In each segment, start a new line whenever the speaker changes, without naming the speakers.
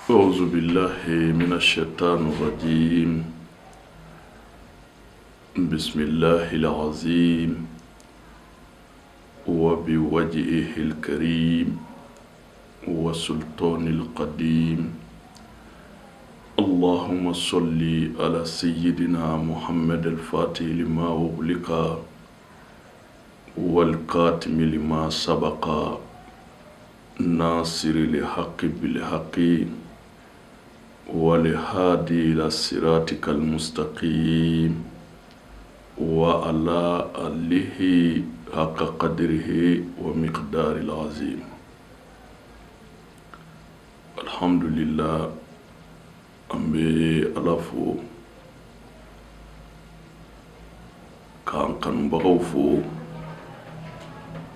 أعوذ بالله من الشيطان الرجيم. بسم الله العظيم وبوجهه الكريم وسلطان القديم. اللهم صل على سيدنا محمد الفاتح لما أغلق والكاتم لما سبق ناصر الحق بالحق والهادي إلى صراطك المستقيم وعلى آله حق قدره ومقدار العظيم. الحمد لله. An bɛ Ala fo k'an kanubagaw fo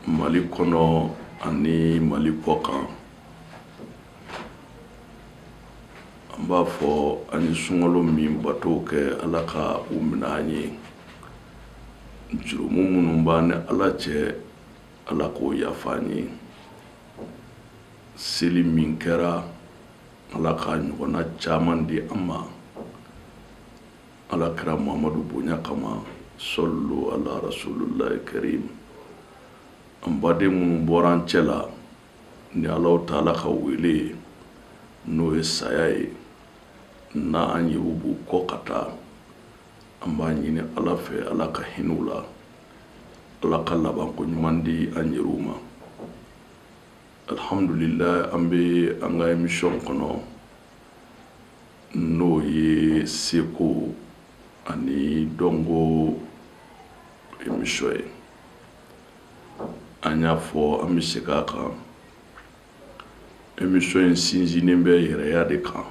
Mali kɔnɔ ani Mali kɔ kan. An b'a fɔ an ye sunkalo min bato kɛ, Ala ka u minɛ an ye. Jurumu minnu b'an ni Ala cɛ, Ala k'o yafa an ye. Seli min kɛra, Ala k'a ɲɔgɔnna caman di an ma, Ala kira Muhamadu bonya kama. Sɔlu ala rasulillahi karim. An baden minnu bɔra an cɛ la ni Alahu taala ka wele ye, n'o ye saya ye, n'an yɛrɛw b'u kɔ ka taa, an b'a ɲini Ala fɛ, Ala ka hinɛ u la, Ala ka labanko ɲuman di an yɛrɛw ma. Alhamdulillah, an bɛ an ka émission kɔnɔ, n'o ye seko ani dɔnko émission ye. An y'a fɔ, an bɛ segin a kan, émission in sinsinnen bɛ yɛrɛya de kan,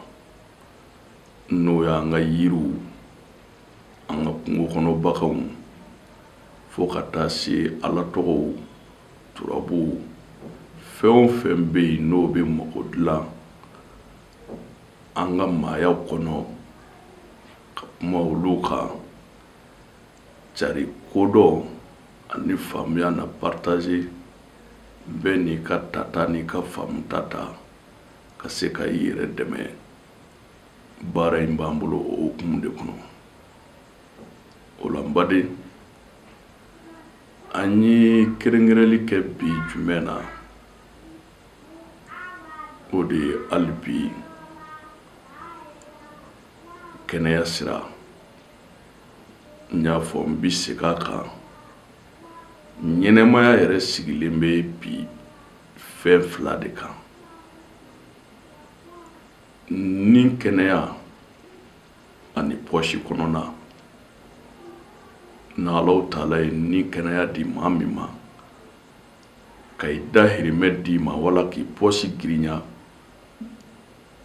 n'o y'an ka yiriw, an ka kungo kɔnɔ baganw, fo ka taa se Ala tɔgɔw, turabuw, fɛn o fɛn bɛ yen n'o bɛ mako dilan an ka maayaw kɔnɔ, ka kuma olu kan, cari kodɔn ani faamuya na partager, bɛɛ n'i ka tata n'i ka faamuta ta ka se ka i yɛrɛ dɛmɛ. Baara in b'an bolo o hukumu de kɔnɔ. O la, n baden, an ye kɛrɛnkɛrɛnli kɛ bi jumɛn na? O de ye hali bi kɛnɛya sira. N y'a fɔ, n bi segin a kan, ɲɛnɛmaya yɛrɛ sigilen bɛ bi fɛn fila de kan: ni kɛnɛya ani pɔsi kɔnɔna. N'Alahu taala ye ni kɛnɛya di maa min ma, ka i dahirimɛ d'i ma wala k'i pɔsi girinya,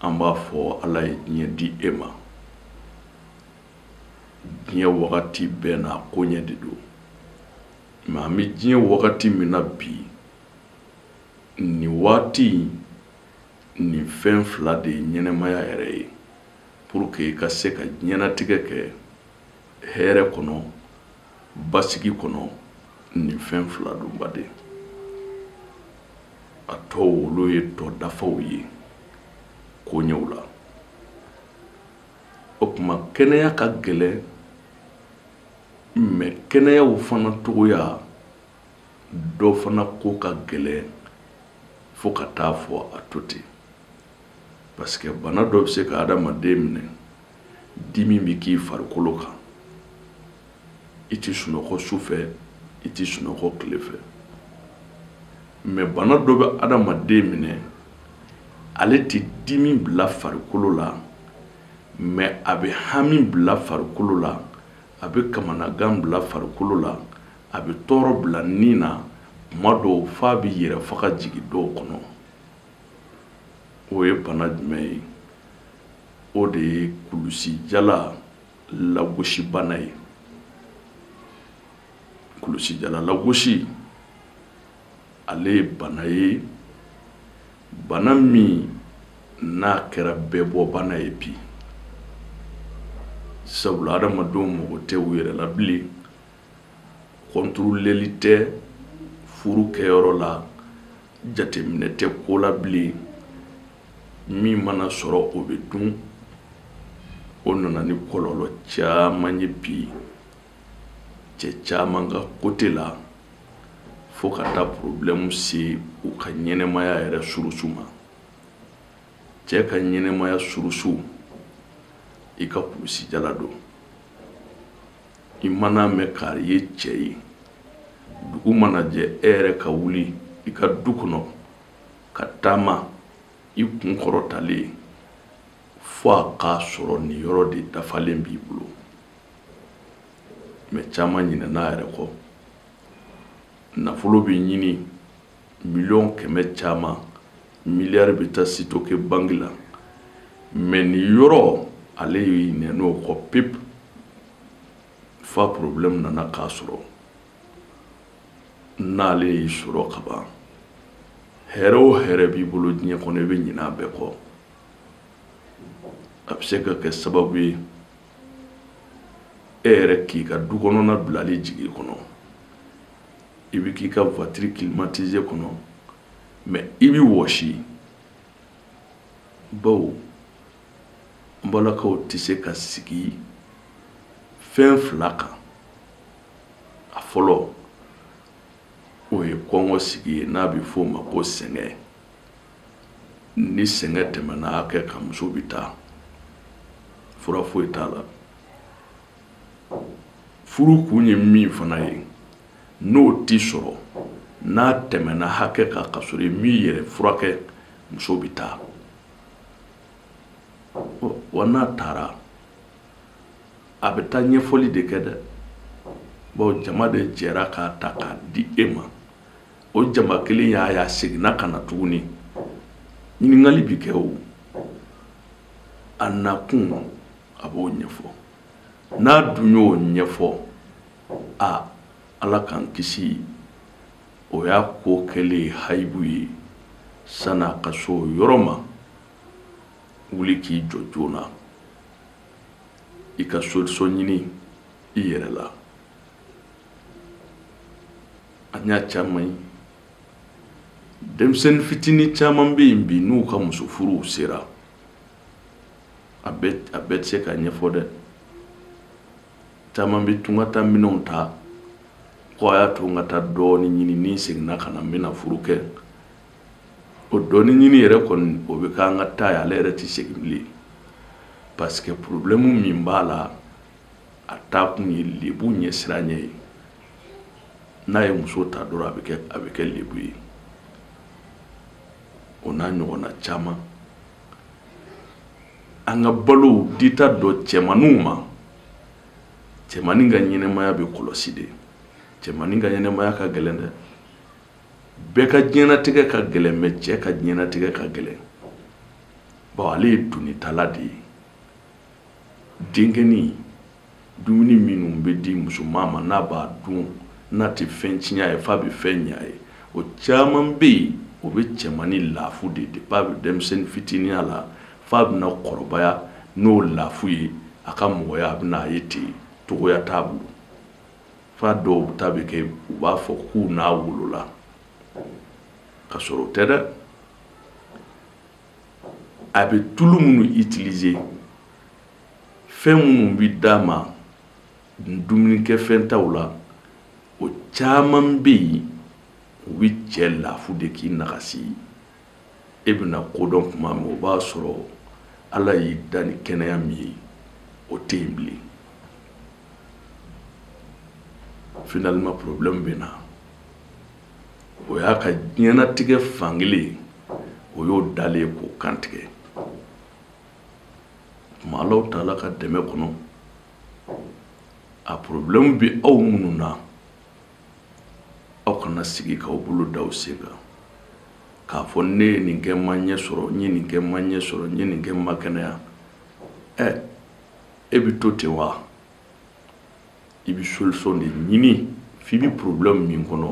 an b'a fɔ Ala ye diɲɛ di e ma. Diɲɛ wagati bɛɛ n'a koɲɛ de don, mɛ an bɛ diɲɛ wagati min na bi, nin waati nin fɛn fila de ye ɲɛnɛmaya yɛrɛ ye, pour que i ka se ka diɲɛnatigɛ kɛ hɛrɛ kɔnɔ, basigi kɔnɔ. Nin fɛn fila don, baden. A tɔw, olu ye tɔ dafaw ye koɲɛw la. O tuma kɛnɛya ka gɛlɛn, mɛ kɛnɛyaw fana togoya dɔ fana ko ka gɛlɛn, fo ka taa fɔ a to ten, parce que bana dɔ bɛ se ka adamaden minɛ, dimi bɛ k'i farikolo kan, i tɛ sunɔgɔ su fɛ, i tɛ sunɔgɔ tile fɛ. Mɛ bana dɔ bɛ adamaden minɛ, ale tɛ dimi bila farikolo la, mɛ a bɛ hami bila farikolo la, a bɛ kamanagan bila farikolo la, a bɛ tɔɔrɔ bila nin na, kuma dɔw f'a bɛ yɛrɛ faga jigin dɔw kɔnɔ. O ye bana jumɛn ye? O de ye kulusijala lagosibana ye. Kulusijala lagosi, ale ye bana ye, bana min n'a kɛra bɛɛ bɔ bana ye bi, sabula adamadenw mago tɛ u yɛrɛ la bilen, kɔnturuleli tɛ furu kɛyɔrɔ la, jateminɛ tɛ ko la bilen. Min mana sɔrɔ o bɛ dun. O nana ni kɔlɔlɔ caman ye bi cɛ caman ka côté la, fo ka taa problème se u ka ɲɛnɛmaya yɛrɛ surusu ma. Cɛ ka ɲɛnɛmaya surusu, i ka kulusijala don. I mana mɛn k'a ye cɛ ye, dugu mana jɛ, e yɛrɛ ka wuli i ka du kɔnɔ ka taama i kun kɔrɔtalen, fo a k'a sɔrɔ nin yɔrɔ de dafalen b'i bolo. Mɛ caman ɲinɛna a yɛrɛ kɔ. Nafolo bɛ ɲini 100 000 000 caman, miliyari bɛ taa sitoke banki la, mɛ nin yɔrɔ ale ɲinɛn'o kɔ pewu, f'a problème nana k'a sɔrɔ. N'ale y'i sɔrɔ kaban, hɛrɛ o hɛrɛ b'i bolo diɲɛ kɔnɔ, i bɛ ɲinɛ a bɛɛ kɔ. A bɛ se ka kɛ sababu ye e yɛrɛ k'i ka du kɔnɔna bilali jigi kɔnɔ. I bɛ k'i ka voiture climatisée kɔnɔ, mɛ i bɛ wɔsi, bawo n balakaw tɛ se ka sigi fɛn fila kan. A fɔlɔ, o ye kɔngɔ sigi ye, n'a bɛ f'o ma ko sɛgɛn. Ni sɛgɛn tɛmɛna hakɛ kan, muso bɛ taa, fura foyi t'a la. Furu kun ye min fana ye, n'o ti sɔrɔ, n'a tɛmɛna hakɛ kan ka sɔrɔ i m'i yɛrɛ furakɛ, muso bɛ taa. Wa n'a taara, a bɛ taa ɲɛfɔli de kɛ dɛ, bawo jama de jɛra k'a ta k'a di e ma. O jama kelen y'a ye, a seginna ka na tuguni, ɲininkali bi kɛ. O a nakun, a b'o ɲɛfɔ. N'a dun y'o ɲɛfɔ, a Ala k'an kisi, o y'a ko kɛlen ye hayibu ye. San'a ka so o yɔrɔ ma, wuli k'i jɔ joona, i ka solution ɲini i yɛrɛ la. An y'a caman ye, denmisɛnnin fitinin caman bɛ yen bi, n'u ka muso furuw sera, a bɛɛ tɛ se ka ɲɛfɔ dɛ. Caman bɛ tunga ta minɛnw ta ko a y'a to n ka taa dɔɔnin ɲini, ni n seginna ka na, n bɛna furu kɛ. O dɔɔnin ɲini yɛrɛ kɔni, o bɛ k'an ka taa ye, ale yɛrɛ tɛ segin bilen, parce que problème min b'a la, a taakun ye lebu ɲɛsiranɲɛ ye. N'a ye muso ta dɔrɔn, a bɛ kɛ lebu ye. O n'a ɲɔgɔnna caman. An ka balow dita dɔ cɛmaninw ma, cɛmanin ka ɲɛnɛmaya bɛ kɔlɔsi de. Cɛmanin ka ɲɛnɛmaya ka gɛlɛn dɛ. Bɛɛ ka diɲɛnatigɛ ka gɛlɛn, mɛ cɛ ka diɲɛnatigɛ ka gɛlɛn, bawo ale ye donitala de ye. Denkɛnin, dumuni minnu bɛ di musoman ma, n'a b'a dun, n'a tɛ fɛn tiɲɛ a ye, f'a bɛ fɛn ɲɛ a ye, o caman bɛ yen, o bɛ cɛmanin laafu de, depuis a bɛ denmisɛnnin fitininya la f'a bɛna kɔrɔbaya n'o laafu ye. A ka mɔgɔya, a bɛna a ye ten, togoya t'a bolo. F'a dɔw ta bɛ kɛ, u b'a fɔ k'u n'a wolola, ka sɔrɔ o tɛ dɛ. A bɛ tulu minnu utiliser, fɛn minnu bɛ d'a ma dumunikɛfɛn taw la, o caman bɛ yen, u bɛ cɛ laafu de k'i nagasi. E bɛna kodɔn tuma min, o b'a sɔrɔ Ala y'i da ni kɛnɛya min ye, o tɛ yen bilen. Finalement, problème bɛ na. O y'a ka diɲɛnatigɛ fankelen, o y'o dalen k'o kantigɛ. Tuma Alahu taala ka dɛmɛ kɔnɔ, a problème bɛ aw minnu na, aw kana sigi k'aw bolo da aw sen kan k'a fɔ ne ye nin kɛ, ma ɲɛ sɔrɔ, n ye nin kɛ, ma ɲɛ sɔrɔ, n ye nin kɛ, ma kɛnɛya. Ɛ, e bɛ to ten wa? I bɛ solution de ɲini f'i bɛ problème min kɔnɔ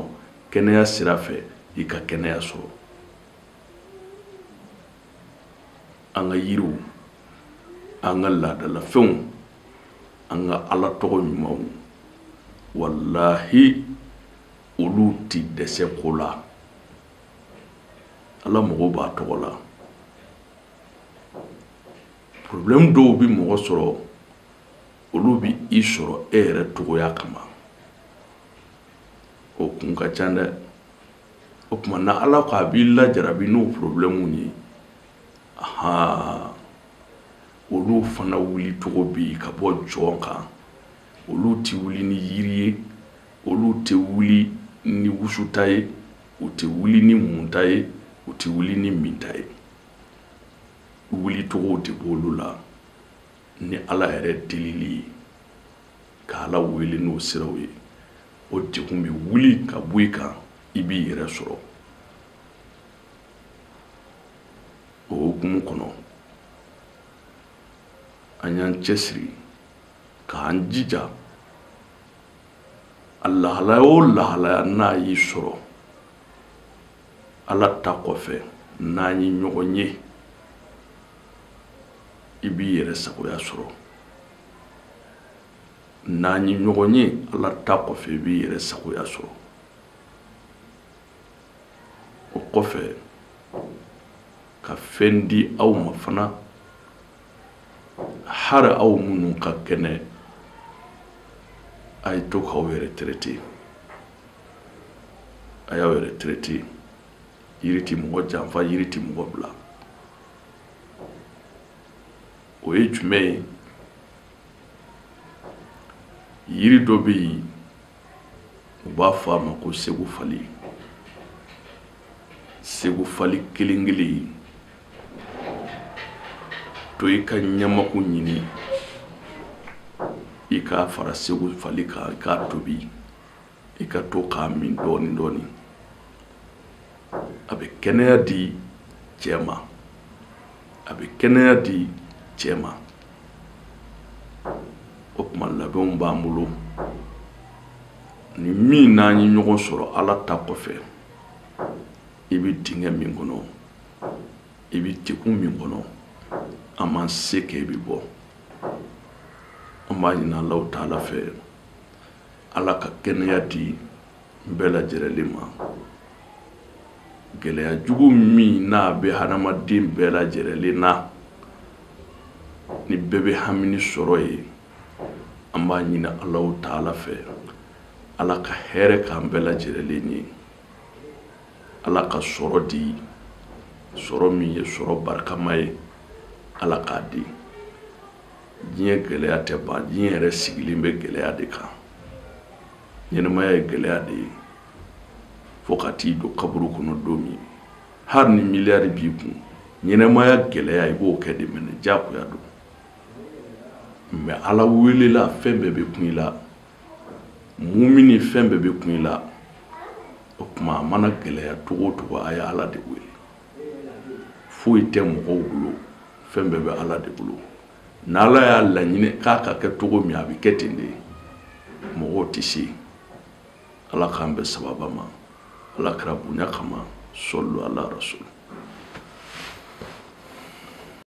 kɛnɛya sira fɛ, i ka kɛnɛya sɔrɔ. An ka yiriw, an ka laadalafɛnw, an ka Ala tɔgɔ ɲumanw, walahi, olu ti dɛsɛ ko la. Ala mago b'a tɔgɔ la. Problème dɔw bɛ mɔgɔ sɔrɔ, olu bɛ i sɔrɔ e yɛrɛ togoya kama. O kun ka ca dɛ. O tuma na Ala ko a b'i lajarabi n'o problème ye, ahan, olu fana wuli cogo bɛ yen ka bɔ jɔn kan. Olu tɛ wuli ni yiri ye, olu tɛ wuli ni wusuta ye, u tɛ wuli ni munta ye, u tɛ wuli ni minta ye. Wuli cogo de b'olu la ni Ala yɛrɛ delili ye, ka Ala wele n'o siraw ye. O degun bɛ wuli ka bɔ i kan, i b'i yɛrɛ sɔrɔ. O hukumu kɔnɔ, an y'an cɛsiri k'an jija. A lahalaya o lahalaya n'a y'i sɔrɔ, Ala ta kɔfɛ n'an ye ɲɔgɔn ye, i b'i yɛrɛ sagoya sɔrɔ. N'an ye ɲɔgɔn ye, Ala ta kɔfɛ i b'i yɛrɛ sagoya sɔrɔ. O kɔfɛ ka fɛn di aw ma fana, hali aw minnu ka kɛnɛ, a ye to k'aw yɛrɛ traiter. A y'aw yɛrɛ traiter. Yiri ti mɔgɔ janfa, yiri ti mɔgɔ bila. O ye jumɛn ye? Yiri dɔ bɛ yen, u b'a fɔ a ma ko segu fali. Segu fali kelen kelen, to i ka ɲamaku ɲini, i k'a fara segu fali kan, i k'a tobi, i ka to k'a min dɔɔni dɔɔni. A bɛ kɛnɛya di cɛ ma, a bɛ kɛnɛya di cɛ ma. O tuma labɛnw b'an bolo. Ni min n'an ye ɲɔgɔn sɔrɔ Ala ta kɔfɛ, i bɛ dingɛ min kɔnɔ, i bɛ degun min kɔnɔ, an m'an se kɛ i bɛ bɔ. An b'a ɲini Alahu taala fɛ, Ala ka kɛnɛya di bɛɛ lajɛlen ma. Gɛlɛya jugu min n'a bɛ hadamaden bɛɛ lajɛlen na, ni bɛɛ bɛ hami ni sɔrɔ ye, an b'a ɲini Alahu taala fɛ, Ala ka hɛrɛ k'an bɛɛ lajɛlen ye. Ala ka sɔrɔ di, sɔrɔ min ye sɔrɔ barikama ye, Ala k'a di. Diɲɛ gɛlɛya tɛ ban, diɲɛ yɛrɛ sigilen bɛ gɛlɛya de kan. Ɲɛnɛmaya ye gɛlɛya de ye fo ka t'i don kaburu kɔnɔ don min. Hali ni miliyari b'i kun, ɲɛnɛmaya gɛlɛya i b'o kɛ de minɛ, diyagoya don. Mɛ Ala welela, fɛn bɛɛ bɛ kun i la. Mumini, fɛn bɛɛ bɛ kun i la. O tuma a mana gɛlɛya cogo o cogo, a ye Ala de wele. Foyi tɛ mɔgɔw bolo, fɛn bɛɛ bɛ Ala de bolo. N'Ala y'a laɲini k'a ka kɛ cogo min, a bɛ kɛ ten de. Mɔgɔw tɛ se. Ala k'an bɛn sababa ma. Ala kɛra bonya kama. Sɔlu ala rasul.